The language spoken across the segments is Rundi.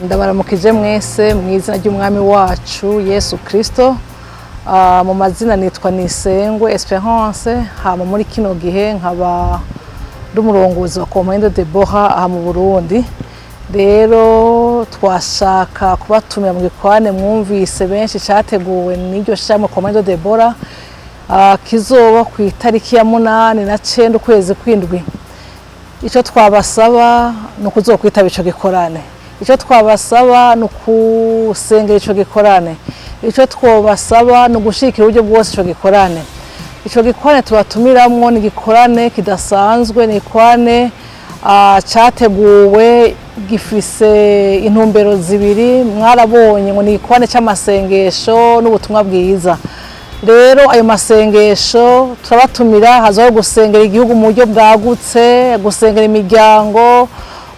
Ndabaramukije mwese mu izina ry'Umwami wacu Yesu Kristo. Mu mazina nitwa Nisengwe Esperance, hama muri kino gihe nkaba ndi umurongozi wa Compagnie de Deborah aha mu Burundi. Rero twashaka kubatumira mu gikorane mwumvise benshi cyateguwe n'iryo shamwe Compagnie de Deborah, kizoba ku itariki ya 8 na 9 ukwezi kw'indwi. Icyo twabasaba ni ukuzokwitaba ico gikorane. Icyo twabasaba ni ukusengera ico gikorane. Icyo twabasaba ni ugushigikira uburyo bwose ico gikorane. Ico gikorane tubatumiramwo ni igikorane kidasanzwe, ni igikorane categuwe gifise intumbero zibiri. Mwarabonye ngo ni igikorane c'amasengesho n'ubutumwa bwiza. Rero ayo masengesho turabatumira, hazaho gusengera igihugu mu buryo bwagutse, gusengera imiryango,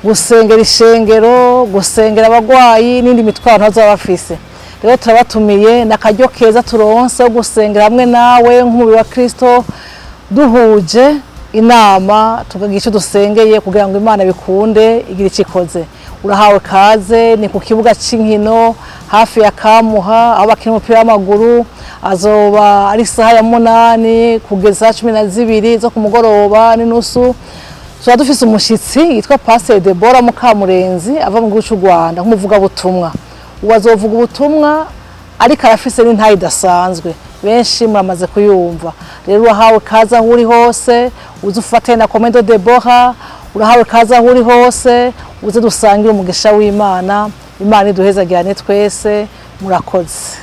gusengera ishengero, gusengera abagwayi n'indi mitwaro ntazaba bafise. Rero turabatumiye, ni akaryo keza turonse ko gusengera hamwe nawe nk'umubiri wa Kristo, duhuje inama, tukagira icyo dusengeye kugira ngo Imana bikunde igira icyo ikoze. Urahawe kaze, ni ku kibuga cy'inkino hafi ya Kamuha aho bakina umupira w'amaguru. Azoba ari isaha ya 8 kugeza 12 zo ku mugoroba n'inusu. Tuba dufise umushitsi yitwa Pasteur Deborah Mukamurenzi, ava mu gihugu cy'u Rwanda nk'umuvugabutumwa. Ubu azovuga ubutumwa, ariko arafise n'intahe idasanzwe, benshi muramaze kuyumva. Rero urahawe kaze aho uri hose, uze ufatane na Compagnie de Deborah. Urahawe kaze aho uri hose, uze dusangire umugisha w'Imana. Imana iduhezagirane twese. Murakoze.